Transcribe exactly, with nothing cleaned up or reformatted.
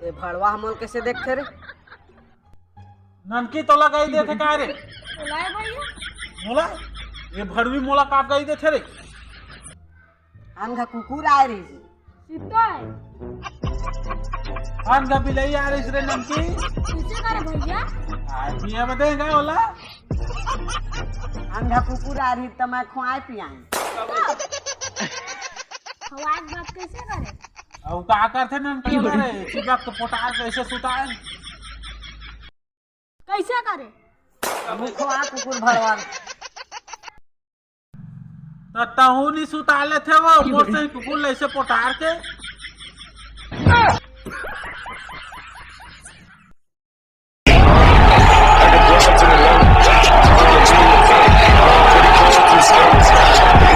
ए भड़वा हमन कैसे देखते रे? ननकी तोला गाई देथे का रे? बोलाए भैया। मोला? ये भड़वी मोला काप गाई देथे रे? अनघा कुकुर आए रही। सीता है। अनघा बिलाई आ रही रे ननकी। कैसे करे भैया? आदमी अब देगा बोला। अनघा कुकुर आ रही त मैं खुआए पियाए। खुआए के बात कैसे करे? अब का करथे ननकी वाला रे? चिपक के पोटार कैसे सुताए? कैसे करे? मुखवा कुकुर भड़वा। त तहू नी सुता लेथे वो, मोर से कुकुर लैसे पोटार के।